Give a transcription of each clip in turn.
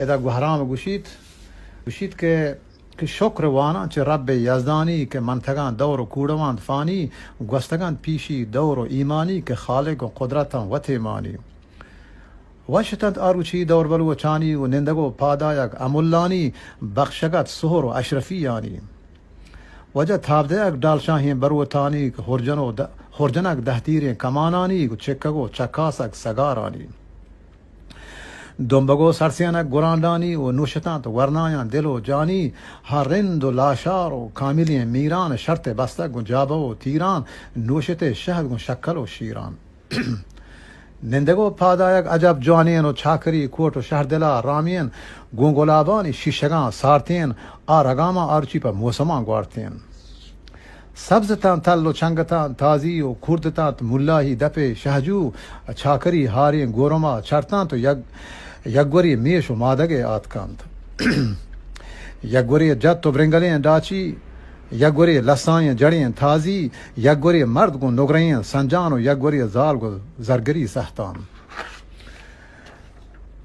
ادا گوہرام گوشیت، گوشیت کہ، کہ شکر واناں چہ رب یزدانی کہ منتگاں دور و کوڑوانت فانی، گوستگانت پیشی دور و ایمانی کہ خالق و قدرتاں وتے مانی۔ وشتنت آروچی دور بلوچانی و نندگ و پادایگ املانی، بخشگت سہر و اشرفیانی۔ وجہ تاب دئیگ ڈالشاہیں بروتانی کہ ہرجن و د-، ہرجنگ دہتیریں کمانانی و چکگ و چکاسگ سگارانی۔ دمبگ و سرسینگ گرانڈانی و نوشتانت ورنایاں دل و جانی، ہر رند و لاشار و کاملیں میران شرط بستگ گوں جابہ و تیران، نوشتے شہد گوں شکل و شیران۔ نندگ و پادایگ عجب جوانین و چاکری کوٹ و شہردلا رامین، گوں گلابانی شیشگاں سارتین، آ رگاماں آرچی پہ موسماں گوارتین۔ سبز تاں تل و چنگ تاں تازی و کورد تاں ملاہی دپے شہجو، چاکری ہاریں گورما چرتاں تو یک، یک گوری میش و مادگے آتکانت۔ یک گوری جت و برنگلیں ڈاچی، یک گوری لسائیں جڑیں تازی، یک گوری مرد گوں نگرہیں سنجان و یک گوری زال گوں زرگری سہتان۔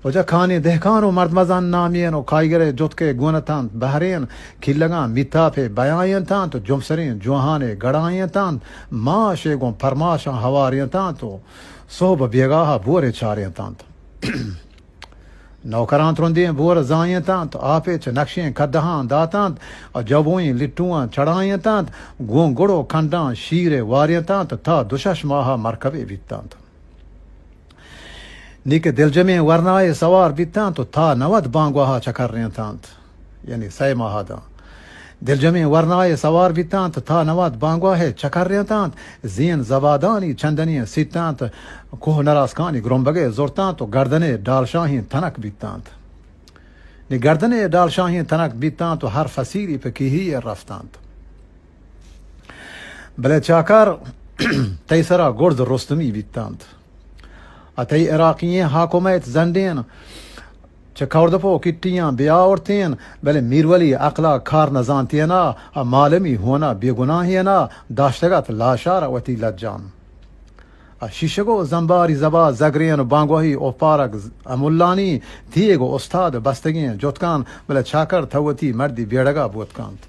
وجہ کانی دہکان و مردمزان نامین و کائیگرے جتکے گونتانت بہرین، کلگاں میتاپے بیاینتانت و جمسریں جوہانے گڑاینتانت، ماشے گوں پرماشاں ہوارینتانت و صحب بیگاہا بورے چارینتانت۔ نوکراں ترندیں بور زاینتانت، آپے چہ نقشیں کدہاں داتانت، جوبوئیں لٹواں چڑاینتانت، گوں گڑ و کنڈاں شیرے وارینتانت، تا دو شش ماہ مرکبے بیتانت۔ نی کہ دلجمیں ورنائے سوار بیتانت و تا نود بانگواہا چکرینتانت، یعنی سئے ماہ داں۔ دلجمیں ورنائے سوار بیتانت، تا نود بانگواہے چکرینتانت، زین زبادانی چندنی سیتانت، کوہ نراسکانی گرمبگے زرتانت و گردنے ڈالشاہیں تنک بیتانت۔ نی گردنے ڈالشاہیں تنک بیتانت و ہر فصیلی پہ کیہی رفتانت۔ بلے چاکر، تئی سرا گرز رستمی بیتانت۔ ء تئی عراقییں حاکمیت زنڈین چہ کوردپ و کٹیاں بیاورتین، بلے میرولی عقلا کار نزانتینا، ء مالمی ہونا بیگناہینا داشتگت لاشار وتی لجان۔ ء شیشگ و زمباری زبا زگرین و بانگوہی اوپارگ ز-، املانی تیگ و استاد بستگیں جتکان، بلے چاکر تو وتی مردی بیڑگا بوتکانت۔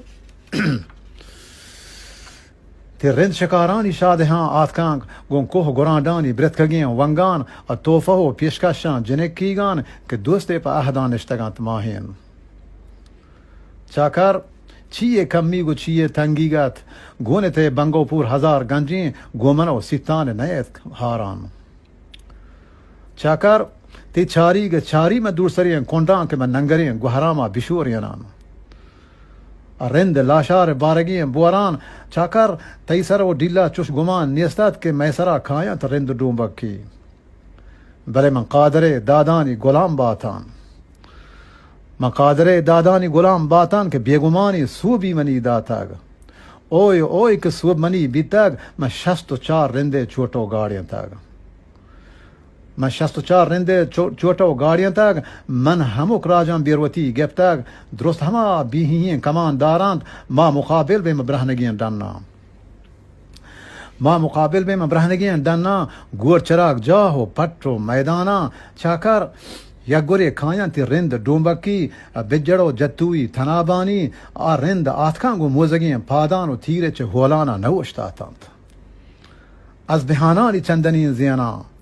تئی رند شکارانی شادہاں آتکانک، گوں کوہ گرانڈانی برتکگیں ونگان ء توفہ و پیشکشاں جنکیگان کہ دوستے پہ عہداں نشتگانت ماہین۔ چاکر، چی یے کمی گوں چی یے تنگیگت، گون تئی بنگو پور ہزار گنجیں، گوں من و سیتان نیت ہاران۔ چاکر، تئی چاریگ چاری مہ دورسریں کنڈاں کہ مہ ننگریں گوہراماں بشورینان۔ رند لاشار بارگیں بوران، چاکر، تئی سر و ڈیلا چوش گمان نیست ات کہ مئے سرا کاینت رند ڈومبکی۔ بلے من قادرے دادانی گلام باتان۔ من قادرے دادانی گلام باتان کہ بیگمانی سوبی منی داتگ۔ اوئے اوئے کہ سوب منی بیتگ، من شست و چار رندے چوٹو گاڑینتگ۔ من شست و چار رندے چو-، چوٹو گاڑینتگ، من ہمک راجاں بیروتی گپتگ، درست ہما بیہی ایں کمان دارانت، ما مقابل بیں برہنگیں ڈناں۔ ما مقابل بیں برہنگیں ڈناں، گور چراگ جاہ و پٹ و میداناں، چاکر، یک گورے کاینت رند ڈومبکی، بجڑ و جتوئی تنابانی، آ رند آتکاں گوں موزگیں پادان و تیرے چہ ہولانا نہ اوشتاتنت۔ از بہانانی چندنی زیناں۔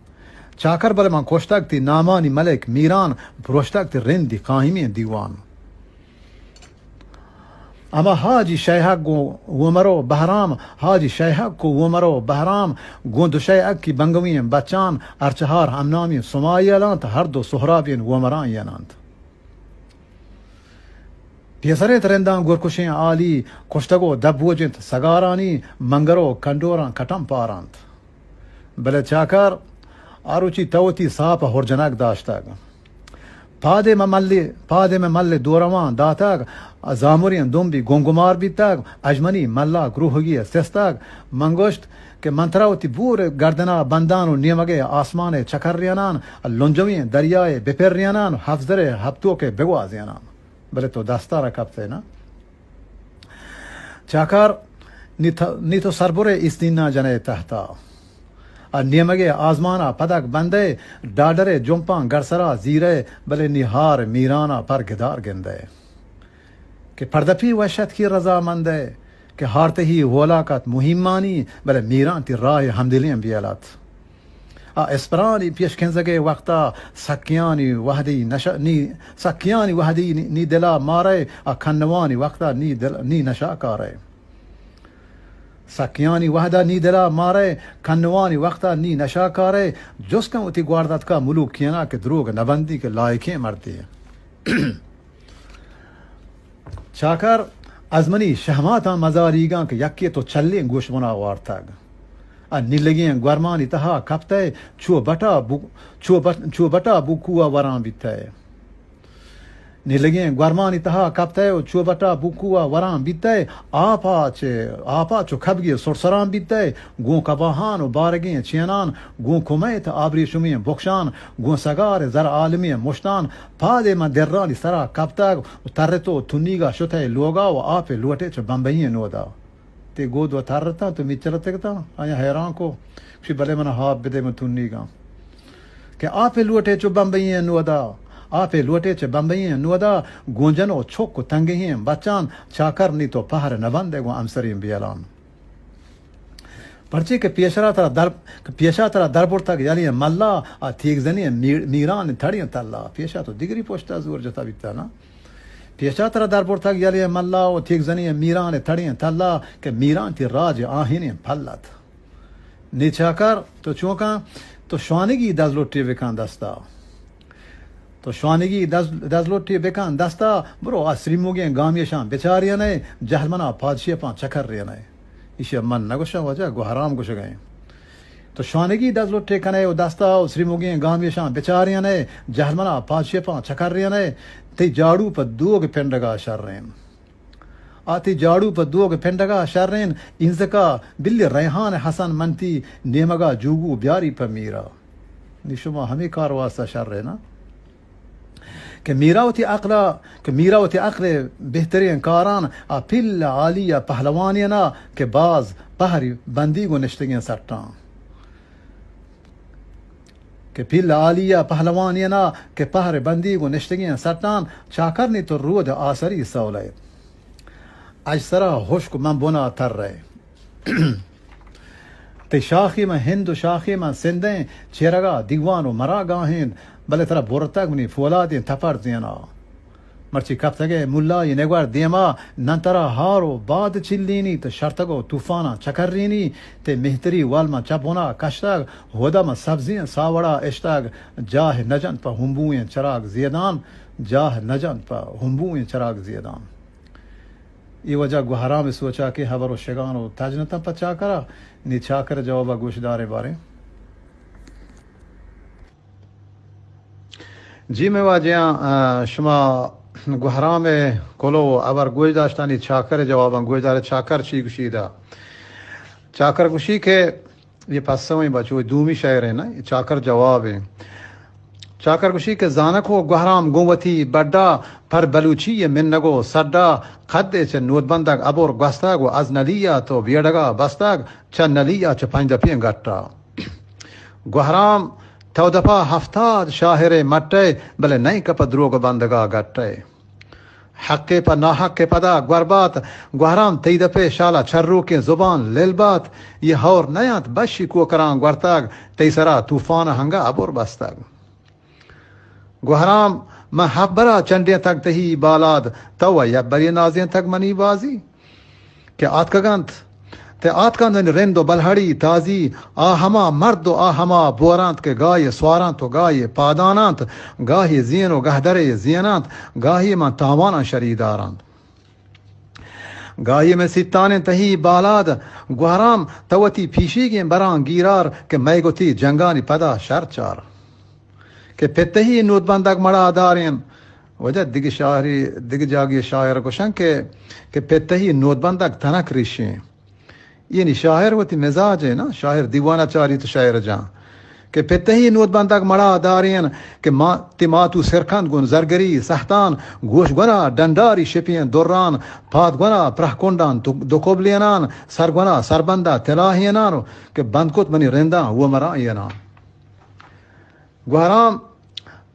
چاکر بلے من کشتگ تئی نامانی ملک میران، پروشتگ تئی رندی قائمیں دیوان۔ اما حاجی شیہک گوں عمر و بہرام، حاجی شیہک و عمر و بہرام، گوں دو شیہک کی بنگویں بچان، ہر چہار ہمنامی سمایلانت، ہر دو سہرابین عمران ینانت۔ پیسریں ترنداں گورکشیں آلی، کشتگ و دپ بوجنت سگارانی، منگر و کنڈوراں کٹم پارانت۔ بلے چاکر، آ روچی تو وتی ساپ ہرجنگ داشتگ۔ پادے مہ ملے، پادے مہ ملے دوروان داتگ، زامریں دمبی گنگمار بیتگ، اژمنی ملا گروہگی سستگ۔ من گوشت کہ من ترا وتی بور گردنا بندان و نیمگے آسمانے چکرینان، لنجویں دریائے بپرینان، ہفت زرے ہپتوکے بگوازینان۔ بلے تو دستارا کپتے نا۔ چاکر، نی تھ-، نی تو سربرے ایستینا جنئے تحتا۔ آ نیمگے آزمانا پدک بندئے، ڈاڈرے جمپاں گڑسرا زیرئے، بلے نی ہار میرانا پر گدار گندئے۔ کہ پردپی وشتکی رضامندئے، کہ ہارتہی ہولاکت مہیمانی، بلے میران تی راہ ہمدلیں بیلت۔ آ اسپرانی پیشکنزگے وقتا سکیانی وہدی نش-، نی، سکیانی وہدی نی، نی دلا مارئے، آ کنوانی وقتا نی دل، نی نشاکارئے۔ سکیانی وہدا نی دلا مارئے، کنوانی وقتا نی نشاکارئے، جست کن وتی گواردتکا ملوکینا کہ دروگ نبندی کہ لائکیں مردے۔ چاکر، از منی شہماتاں مزاریگاں کہ یکے تو چلیں گوشمنا وارتگ۔ آ نیلگیں گورمانی تہا کپتئے، چو بٹا بو-، چو بٹ-، چو بٹا بوکوا وراں بیتئے۔ نیلگیں گورمانی تہا کپتئے و چو بٹا بوکوا وراں بیتئے، آپا چہ، آپا چو کبگے سرسراں بیتئے، گوں کباہان و بارگیں چینان، گوں کمیت آبریشمیں بکشان، گوں سگار زر عالمیں مشتان، پادے من درانی سرا کپتگ و ترت و تنیگا شتئے لوگا و آپے لوٹے چہ بمبئیں نودا۔ تی گود و ترتاں تو میچلتگتاں، آیا حیران کو، گوشی، بلے من آپ بدے من تنیگاں۔ کہ آپے لوٹے چو بمبئیں نودا، آپے لوٹے چہ بمبئیں نودا، گونجن و چک و تنگہیں بچان، چاکر نی تو پہر نبندے گوں امسریں بیلان۔ پرچے کہ پیشرا ترا در، کہ پیشا ترا در برتگ یلیں ملا، آ تیگزنیں میر-، میران تڑیں تلا۔ پیشا تو دگری پشتا زور جتا بیتا نا۔ پیشا ترا در برتگ یلیں ملا و تیگزنیں میران تڑیں تلا، کہ میران تی راج آہینیں پلت۔ نی چاکر، تو چونکاں، تو شوانگی دزلٹے بکن دستا۔ تو شوانگی دز-، دزلٹے بکن دستا، برو آ سریموگیں گامیشاں بچارینئے، جہل منا پادشیپاں چکر رینئے۔ ایشی من نگوشاں واجہ، گوہرام گوشگئیں۔ تو شوانگی دزلٹے کنئے و دستا و سریموگیں گامیشاں بچارینئے، جہل منا پادشیپاں چکر رینئے، تئی جاڑو پہ دوگ پنڈگا شرین۔ آ تئی جاڑو پہ دوگ پنڈگا شرین، اینزکا بلی ریحان حسن منتی نیمگا جوگو بیاری پہ میرا۔ نی شما ہمے کار واسطہ شرین، نا؟ کہ میرا وتی عقلا، کہ میرا وتی عقل بہتریں کاران آ پل عالی آ پہلوانینا کہ باز پہری بندی گو نشتگیں سٹاں۔ کہ پل عالی ء پہلوانینا کہ پہر بندیگ و نشتگیں سٹان، چاکر نی تو رود آسری سولئے۔ اجسرا ہشک من بنا ترئے۔ تئی شاخی من ہند و شاخی من سندیں، چیرگا دیوان و مراگاہیں، بلے ترا برتگ منی فولادیں تپر زینا۔ مرچی کپتگئے ملای نگور دیما، نن ترا ہار و باد چلینی، تہ شرتگ و طوفاناں چکرینی، تئی مہتری ول من چہ بنا کشتگ، ہدا من سبزیں ساوڑا اشتگ، جاہ نجنت پہ ہمبوئیں چراگ زیدان، جاہ نجنت پہ ہمبوئیں چراگ زیدان۔ اے وجہ گوہرام سوچا کہ ہبر و شگان و تجنتاں پہ چاکرا، نی چاکر جوابا گوش داریں باریں۔ جی مئے واجہاں، آ، شما گوہرام ء کلو ء ہبر گوش داشتانی چاکر ء جواباں گوش دارے۔ چاکر چی گوشی دا؟ چاکر گوشی کہ یہ پسویں بچو دومی شعر ہے نا، یہ چاکر جواب ہے۔ چاکر گوشی کہ زانکو گوہرام گوں وتی بڈا، پر بلوچی ء منگ و سڈا، قد ء چہ نودبندگ ابر گوستگ و از نلی ء تو بیڑگا بستگ، چہ نلی ء چہ پنج دپیں گٹا۔ گوہرام، تو دپا ہفتاد شاعرے مٹئے، بلے نئیں کپ دروگ بندگا گٹئے۔ حقے پہ ناحقے پدا گور بات، گوہرام تئی دپے شالا چروکیں زبان لل بات، یہ ہور نیانت بشی کوکراں گورتگ، تئی سرا طوفان ہنگا ابر بستگ۔ گوہرام، من ہبرا چنڈینتگ تہی بالاد، تو و یبرے نازینتگ منی بازی۔ کہ آتکگ انت۔ تہ آتک انت رند و بلہڑی تازی، آ ہما مرد و آ ہما بور انت کہ گاہے سوار انت و گاہے پادان انت، گاہے زین و گہدرے زین انت، گاہے من تاواناں شریدار انت۔ گاہے مئے سیتانیں تہی بالاد، گوہرام تو وتی پیشیگیں براں گیرار کہ مئے گوں تئی جنگانی پدا شر چار۔ کہ پہ تہی نودبندگ مڑا داریں۔ واجہ دگہ شاعری، دگہ جاگہے شاعر گوشن کہ، کہ پہ تہی نودبندگ تنک ریشیں۔ یعنی شاعر وتی مزاج ہے نا، شاعر دیوانہ چاری تو شاعر جان۔ کہ پتہی نود بندگ مڑا دارین، کہ ما، تی ماتو سرکند گون زرگری سہتان، گوش گونا ڈنڈاری شپین دران، پاد گونا پرہ کنڈان دو، دو کبلینان، سر گونا سربندا تلاہینان، کہ بند کت منی رندان و مران ینان۔ گوہرام،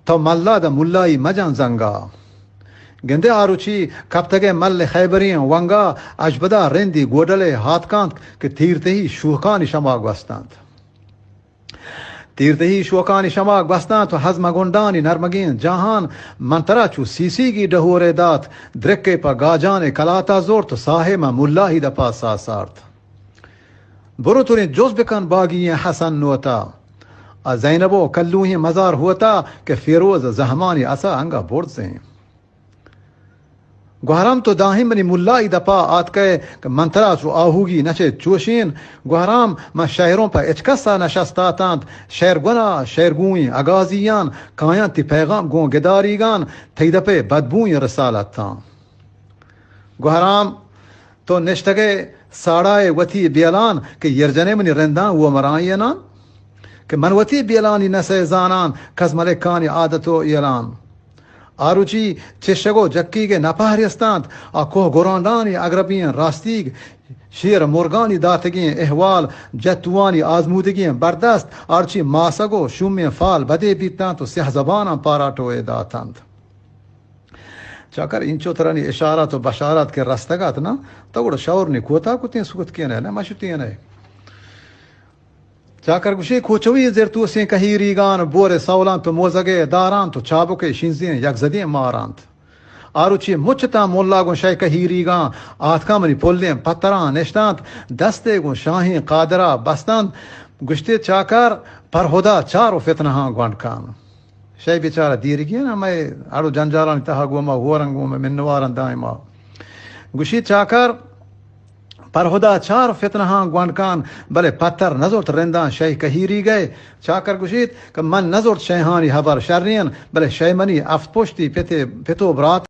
تو ملا دا ملائی مجان زنگا۔ گندے آروچی کپتگے مل خیبرین ونگا، اجبدا رندی گوڈلے ہاتکانت کہ تیرتہی شوکانی شما گوستانت۔ تیرتہی شوکانی شما گوستانت و ہزم گنڈانی نرمگین جاہان، من ترا چو سیسیگی ڈہورے دات، درکے پہ گاجان کلاتا زورت و ساہے من ملاہی دپا ساسارت۔ برو تریں جز بکن باگی ایں حسن نوتا۔ آ زینب و کلوہیں مزار ہوتا کہ فیروز زہمانی اسا انگا برزیں۔ گوہرام تو داہیں منی ملائی دپا آتکئے کہ من ترا چو آہوگی نچے چوشین۔ گوہرام من شہروں پہ اچ کسا نشستاتانت۔ شہر گونا شہرگوئیں اگازیان کایاں تی پیغام گوں گداریگان تئی دپے بدبوئیں رسالتاں۔ گوہرام، تو نشتگئے ساڑائے وتی بیلان کہ یرجنے منی رندان و مرائینان، کہ من وتی بیلانی نسئے زانان کز ملکانی عادت و ایلان۔ آروچی چشگ و جکیگ نپہرستانت، آ کوہ گرانڈانی اگربین راستیگ، شیر مرگانی داتگین احوال، جتوانی آزمودگین بردست، آرچی ماسگ و شومین فال بدے بیتانت و سیاہ زبانان پاراٹوئے داتانت۔ چاکر، اینچو ترانی اشارات و بشارات کہ رستگ ات نا، تو گڑا شور نی کوتا کتیں سکت کینے، نہ مشتینے۔ چاکر گوشی، کوچوی زرتوسیں کہیریگان، بور سولان تو موزگے داران تو چابکے شینزیں یک زدیں مارانت۔ آروچی مچ تاں مولا گوں شے کہیریگاں آتکاں منی پلیں پتراں نشتانت، دستے گوں شاہیں قادرا بستانت، گوشتے، چاکر، پر ہدا چار و فتنہاں گونڈ کن۔ شے بیچارہ دیرگی نا، مئے اڑ و جنجالانی تہا گوں ما ہورن گوں مئے منوارن دائما۔ گوشی، چاکر، پر ہدا چار فتنہاں گونڈ کن، بلے پتر نزرت رنداں شے کہیریگئے۔ چاکر گوشیت کہ من نزرت شیہانی ہبر شرین، بلے شے منی ہفت پشتی پتے، پتو برات